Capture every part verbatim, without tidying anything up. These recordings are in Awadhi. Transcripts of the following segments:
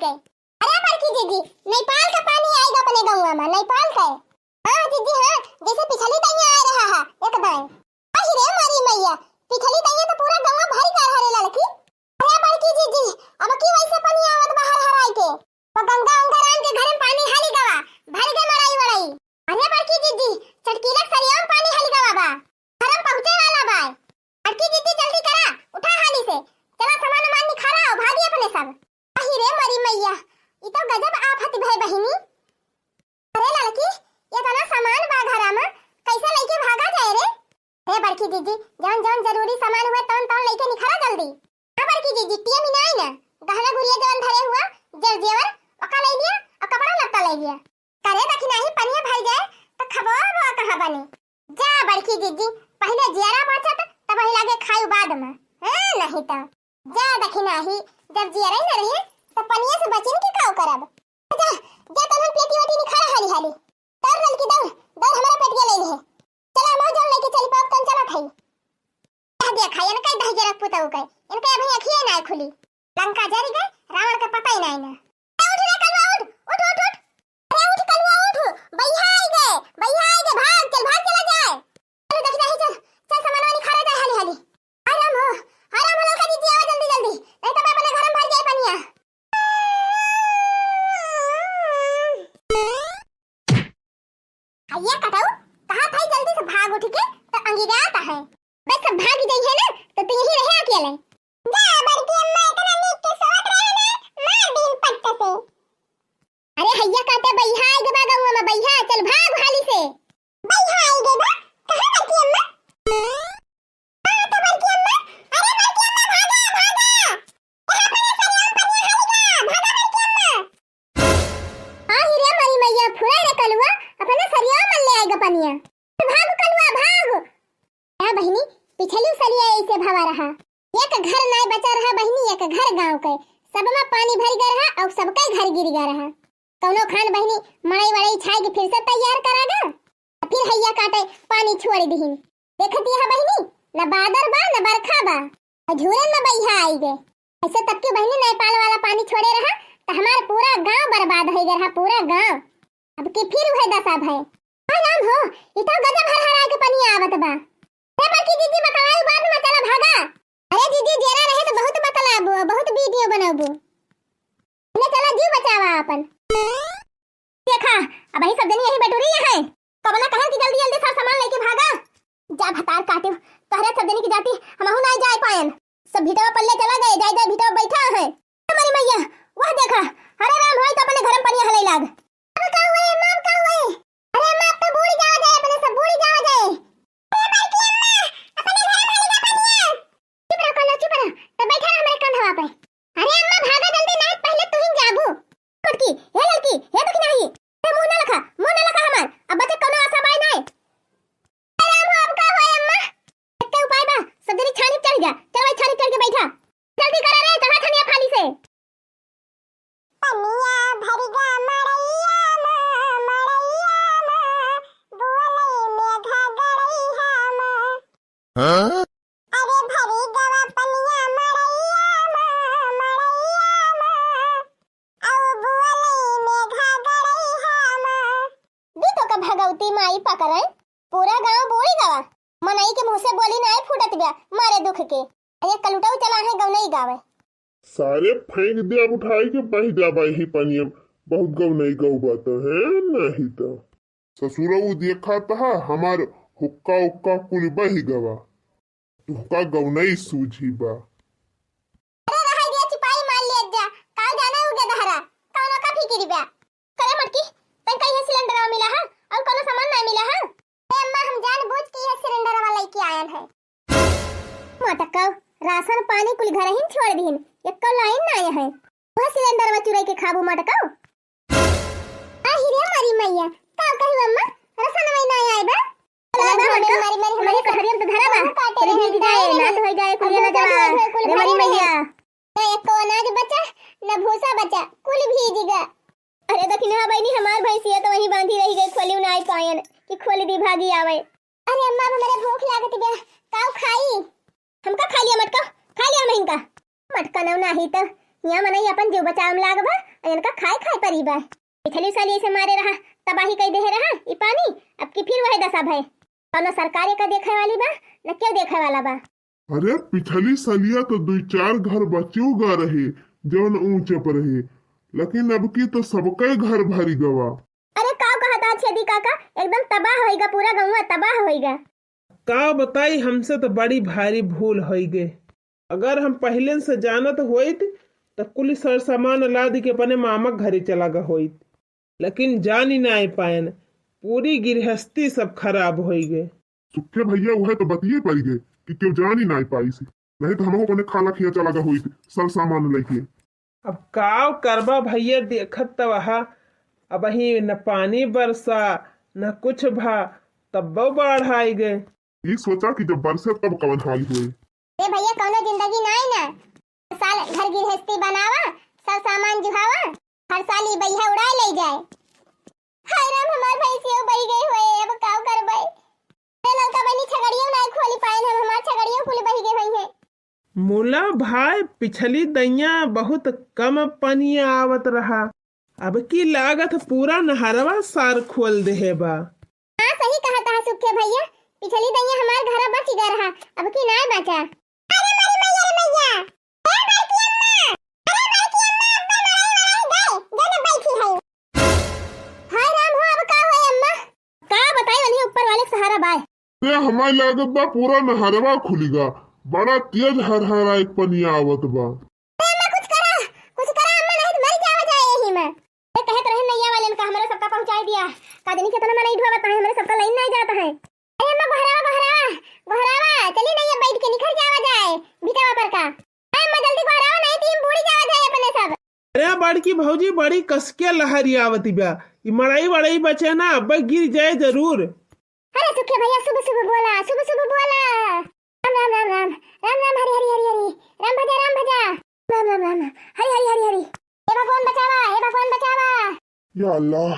गए। अरे बड़की जीजी, नेपाल का पानी आइगा अपने गौवा मा, नेपाल का। हाँ जीजी हाँ, जैसे पिछली दइया आए रहा है, एकदम। अहि रे मोरी मैया, पिछली दइया तो पूरा गौवा भरि गए रहा रे ललकी। अरे बड़की जीजी, अब की वैसे पानी आवत बा हर हराई के। तो गंगा उंगा राम के घर मा पानी हाली गवा, भरि गए मड़ई वड़ई। अरे बड़की जीजी, चटकीला सरिया मा पानी हाली गवा बा। घर मा पहुँचे वाला बा। बड़की जीजी जल्दी करा, उठा हाली से। चला सामान उमान निखारा अउ भागी अपने सब। अहि रे मोरी मैया, ई तो गजब आफत भय बहिनी। अरे ललकी, इतना सामान बा घरा मा, कैसे लइके भागा जाए रे? हे बड़की जीजी, जौन जौन जरूरी सामान हुआ तौन तौन लइके निखरा जल्दी। हाँ बड़की जीजी, टिया मिनाई ना, गहना गुरिया जौन धरे हुआ, जेर जेवर, ओका ले लिया, अउ कपड़ा लत्ता ले लिया। करे दखिनाही पनिया भर जाए, तो खबो बो कहाँ बने। जा बड़की जीजी, पहिले जियरा बाँचत, तब वही लागे खाई बाद मा। हाँ, नहीं तो। जा दखिनाही, जब जियरा ही न रहे, तो पनिया से बचिन के काव करब? जा, जा तनहन पेटी वेटी निखारा हाली हाली। दौड़ ललकी दौड़, दौड़ हमरा पेटिया ले ले। चला, हम जौन लेके चली पाप तन चला खाई। कह दिया खाई, इनका ही दहिजरा पुतऊ के, इनका अभी अखिए ना खुली। लंका जरी गए, रावण के पता ही नहीं ना। ए, उठ रे कलुआ, उठ, उठ, उठ, उठ। अरे उठ कलुआ, उठ, बइहा आई गए, बइहा आई गए, भाग, चल, भाग, चला जाए। चल, देखी नहीं, चल, चल, सामान वानी खा जाए हाली हाली। हाय राम हो, हाय राम हो, ललका जीजी, आवा जल्दी, जल्दी, नहीं तो मैं अपने घर मा भर जाए पनिया। हैया कटाऊ, कहा था जल्दी से भाग उठ के, तो अंगिरात है। बस सब भाग जाइए ना, तो तू यहीं रहे अकेले। जा बड़की अम्मा, इतना नीक के सोवत रहे ना, मार दीन पट्ट से। अरे हैया काटे बइहा, आगे बा गौवा मा बइहा, चल भाग हाली से। बइहा आई गए बा, कहाँ बड़की अम्मा? हाँ तो बड़की अम्मा, अरे बड़की अम्मा भागा, भागा। यहाँ पर सरिया मा पनिया हाली गवा, भागा बड़की अम्मा। आ ही रे मोरी मैया, फुराई रे कलुआ, अपने सरिया मा ले आएगा पनिया। भाग कलुआ, भाग। का बहिनी, पिछली सलिया ऐसे भवा रहा। एक घर नाय बचा रहा बहिनी, एक घर गाँव के। सब मा पानी भरि गए रहा अउ सबका घर गिरि गए रहा। कौनो खान बहिनी मड़ई वड़ई छाई के फिर से तैयार करा गा। फिर हैया काटे पानी छोड़ दिहिन। देखती है बहिनी, न बादर बा, न बरखा बा। अउ झूरन मा बइहा आई गए। ऐसे तब की बहिनी नेपाल वाला पानी छोड़े रहा, तो हमार पूरा गाँव बर्बाद होइ गए रहा, पूरा गाँव। अब की फिर उहे दशा भय। हाय राम हो, ई तो गजब हरहराए के पनिया आवत बा। हे बड़की जीजी, बतावाई बाद मा, चला भागा। अरे जीजी, जेरा रहे तो बहुत बतलाबू, बहुत वीडियो बनाबू। ले चला, जीव बचावा आपन। देखा, अबहीं सब जनी यहीं बैठू रही है। कबना कहन की जल्दी जल्दी सब सामान लेके भागा। जा भतार काटिब, तोहरे सब जनी की जाती हमहू नाय जाए पायन। सब भिटवा पल्ले चला गए, जाए जाए भिटवा बैठा है। हमारी मैया, वह देखा, अरे राम, होई तो अपने घर मा पनिया हलई लाग। अब का हुए, अम्मा, अब का हुए? अरे अम्मा, अब तो बूड़ी जावा जाए, अपने सब बूड़ी जावा जाए। ए बड़की अम्मा, अपने घर मा हलई लाग पनिया। चुप रहो, कालो, चुप रहो। तो बैठा रहो हमारे कंधवा पे। अरे अम्मा, भागा जल्दी, नाय पहले तू ही जाबू। छोटकी, हे ललकी, हे दखिनाही, हे मुँह ना लखा, मुँह ना लखा हमार। अब बचे कौनो आशा बाय नाय। अरे अम्मा, अब का होए अम्मा? एक उपाय बा, सब जनी छानी चढ़ जा। चल भाई, छानी चढ़ के बैठा। जल्दी करा रे, चढ़ा छनिया फाली से। पनिया भरिगा मड़ैया मा, मड़ैया मा, बुअलई मेघा गड़ैया मा। हाँ? अरे भरी गवा पनिया मड़ैया मा, मड़ैया मा, अउ बुअलई मेघा गड़ैया मा। दी तो का भगवती माई पकड़े, पूरा गाँव बूड़ी गवा। मनई के मुँह से बोली नाय फूटत बा, मारे दुख के। अरे कलुटऊ चला है गौनई गावे। सारे फेंक दे, अब उठाई के बहि जाबा यही पनिया मा। बहुत गौनई गौबा तो है, नहीं तो। ससुरऊ देखा तहा, हमार हुक्का उक्का कुल बहि गवा, तुहका गौनई सूझी बा। अरे रहाई दिया, चिपाई मार लिया जा, काव जाने उगे दहरा, कौनो का फिकिर बा। करे मटकी, तन कहीं सिलेंडरवा मिला है, अउर कौनो सामान ना मिला है? ए अम्मा, हम जान बूझ के यह सिलेंडरवा लेके आयन है। मटकव, राशन पानी कुल घर ही छोड़ दीन, एको लाइन ना आए है। वह सिलेंडरवा चुराई के खाबू मटकव। आही रे मारी मैया, का कही अम्मा? रसनवा ना आए बा? चला बा मटका, मारी, मारी, हमारे कठरिया में तो धरा बा। काटे चली रहे, भीग जाए, नाश हो जाए, कुल जला जला। अरे मारी मैया। ना एको अनाज बचा, ना भूसा बचा, कुल भीज गा। अरे दखिनहा बहिनी, हमार भैंसिया तो वहीं बांधी रही गई, खोली ना आई पायन कि खोली दी भागी आवे। अरे अम्मा, अब हमरे भूख लागत बा, काव खाई? हमका खा लिया मटका, खा लिया हम इनका। मटका ना नाही तो यहाँ मनई अपन जीव बचावे में लाग बा, अउर इनका खाए खाए परी बा। पिछली साल ऐसे मारे रहा, तबाही कई देहे रहा ई पानी, अब की फिर वही दशा भय। कौनो सरकार एका देखे वाली बा, न केहू देखे वाला बा। अरे, पिछली सलिया तो दुई चार घर बचियो गा रहे, जौन ऊंचे पर रहे, लेकिन अब की तो सबके घर भरी गवा। अरे, का कहत आज छेदी काका, एकदम तबाह होइगा, पूरा गौवा तबाह होइगा। का बताई, हमसे तो बड़ी भारी भूल होइगे। अगर हम पहिले से जानत होइत, त कुल सर सामान लाद के अपने मामा के घरे चला गा होइत, लेकिन जानी नाय पायन, पूरी गृहस्थी सब खराब होइगे। सुखे भैया, वह तो बतिये पड़ गए कि केहू जानी नाय पाइस, नहीं तो हमहू अपने खाला खिया चला गा होइत सर सामान लेके। अब काव करबा भैया, देखत त वहा, अबही न पानी बरसा, न कुछ भा, तब्बो बाढ़ आइगे। ई सोचा कि जब बरसे तब कवन हाल होए। रे भैया, कौनो जिंदगी नाय ना। हर साल घर गृहस्थी बनावा, सब सामान जुहावा, हर साल ई बइहा उड़ाए ले जाए। हाय राम, हमार भैंसियो बही गए हुए, अब काव करबे? अरे ललका बहिनी, छगड़ियो नाय खोली पाएन हम, हमार छगड़ियो कुल बही गए हुई है। मुला भाई, पिछली दइया बहुत कम पनिया आवत रहा, अब की लागत पूरा नहरवा सार खोल देहे बा। हाँ, सही कहत हा सुखे भैया, पिछली दइया हमार घर बच गए रहा, अब की नाय बचा। अरे मोरी मैया रे मैया, ए बड़की अम्मा, अरे बड़की अम्मा, अब्बा मड़ई मड़ई गए, जो जब बैठी है। हाय राम हो, अब का होए अम्मा? का बताई, वही ऊपर वाले के सहारा बाय। अरे हमार लागत बा पूरा नहरवा खुलिगा, बड़ा तेज हरहरा एक पनिया आवत बा। अरे अम्मा, कुछ करा, कुछ करा अम्मा, नहीं तो मर जावा जाए यही में। अरे कहत रहे नैया वाले का हमरे सबका पहुँचाई दिया, का जनी कितना मनई ढोवत है, हमरे सबका लाइन नहीं जाता है। अरे अम्मा, बहरावा, बहरावा, बहरावा, चली नैया बैठ के निखर जावा जाए बिटावा पर का। अरे अम्मा, जल्दी बहरावा, नहीं तो हम बूड़ी जावा जाए अपने सब। अरे बड़की भौजी, बड़ी कसके लहरी आवती बा, ई मड़ई वड़ई बचे ना, अब गिर जाए जरूर। अरे सुखे भैया, शुभ शुभ बोला, शुभ शुभ बोला। राम राम राम राम, राम राम, हरि हरि हरि हरि, राम भजा, राम भजा। राम राम राम, हरि हरि हरि हरि। हे भगवान बचावा, हे भगवान बचावा। या अल्लाह,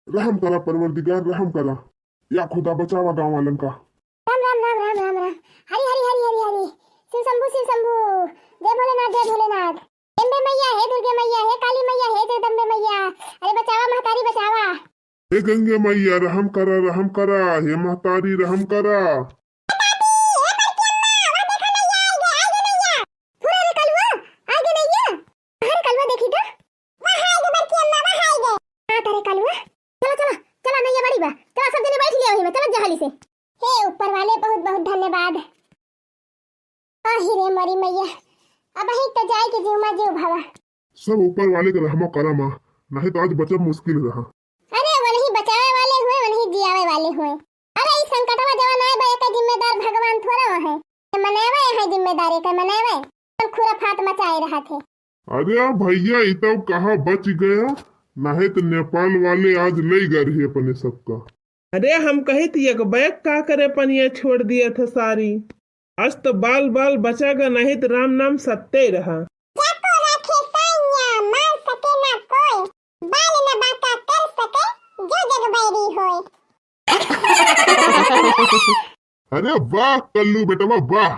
रहम करा परवरदिगार, रहम करा। या खुदा बचावा गाँव वालन का। राम राम राम राम राम राम, हरि हरि हरि हरि हरि, शिव शंभु शिव शंभु, जय भोलेनाथ जय भोलेनाथ। अम्बे मैया, हे दुर्गे मैया, हे काली मैया, हे जगदम्बे मैया, अरे बचावा महतारी बचावा। हे गंगे मैया, रहम करा, रहम करा, हे महतारी, रहम करा। हे बड़की अम्मा, वह देखा नैया, आइगे, आइगे नैया। फुरा रे कलुआ, आइगे नैया। हाँ रे कलुआ, देखी तो। वह आइगे बड़की अम्मा, वह आइगे। हाँ, तारे कलुआ। चला, चला, चला, नैया बड़ी बा। चला, सब जने बैठ लिया वही में, चला जहाली से। हे ऊपर वाले, बहुत, बहुत धन्यवाद। आही रे मोरी मैया, अबही तो जाए के जीव मा जीव भवा। सब ऊपर वाले के रहमो करम आ, नहीं तो आज बचब मुश्किल रहा। अरे, वनही बचावे वाले हुए, वनही जियावे वाले हुए। अरे, ई संकटवा जवन आए बा, एकर जिम्मेदार भगवान थोड़ा है। ये मनैवे है जिम्मेदार, एकर मनैवे। अपन खुराफात मचाए रहा थे। अरे भैया, ई तो कहाँ बच गया, नहीं तो नेपाल वाले आज ले गए रहे अपने सबका। अरे, हम कहित एक बैग का करे पनिया छोड़ दिया था सारी। आज तो बाल बाल बचा गा, नहीं तो राम नाम सत्य रहा। जाको राखे साइया, मार सके ना कोई, बाल न बांका कर सके, जो जग बैरी होए। अरे वाह कल्लू बेटवा वाह,